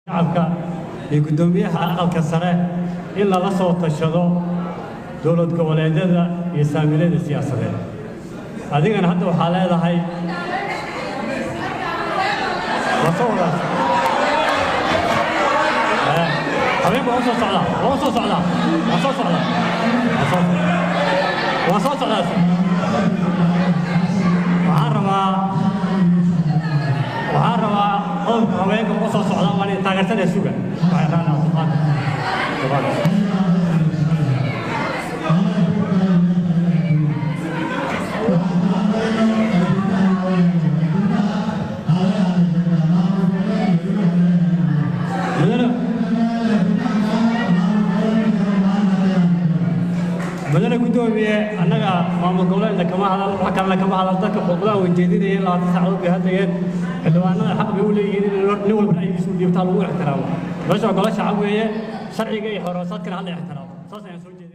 Shacabka iyo guddoomiyaha Aqalka Sare in lala soo tashado dowlad goboleedyada iyo saamilada siyaasadeed. Adigana hadda waxaa leedahay waa soo wadaas habeenka. Waan soo socdaa, waan soo socdaa, waan soo socdaa, waan soo waan soo socdaa. Waxaan rabaa qodobka haweenka uga soo socdaa. Waan idin taageersanaya. Suga, waxay raanaa dulqaad, dulqaad. Mudane guddoomiye, annaga maamul goboleedna kama hadal, wax kalena kama hadal. Dadka khudbadaha way jeedinayeen, 20 saacadood bay hadlayeen. Xildhibaanada xaq bay u leeyihiin in nin walba ra'yigiisa u dhiibtaa, lagu ixtiraamo. Meesha waa golo shacab weeye, sharciga iyo xoroosaadkana hala ixtiraamo. Saas ayaan soo jeedin.